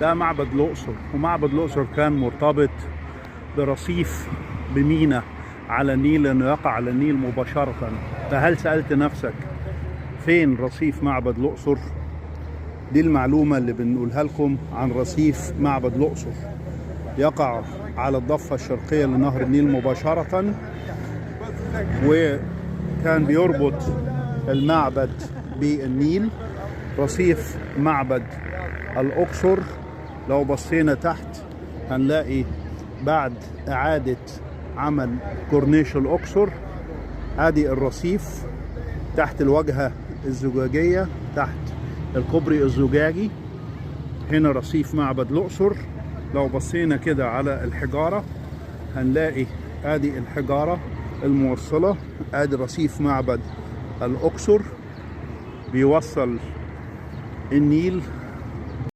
ده معبد الأقصر، ومعبد الأقصر كان مرتبط برصيف بمينا على النيل، لأنه يقع على النيل مباشرة. فهل سألت نفسك فين رصيف معبد الأقصر؟ دي المعلومة اللي بنقولها لكم عن رصيف معبد الأقصر. يقع على الضفة الشرقية لنهر النيل مباشرة، وكان بيربط المعبد بالنيل. رصيف معبد الأقصر لو بصينا تحت هنلاقي بعد إعادة عمل كورنيش الأقصر ادي الرصيف تحت الواجهة الزجاجية، تحت الكوبري الزجاجي. هنا رصيف معبد الأقصر. لو بصينا كده على الحجارة هنلاقي ادي الحجارة الموصلة، ادي رصيف معبد الأقصر بيوصل النيل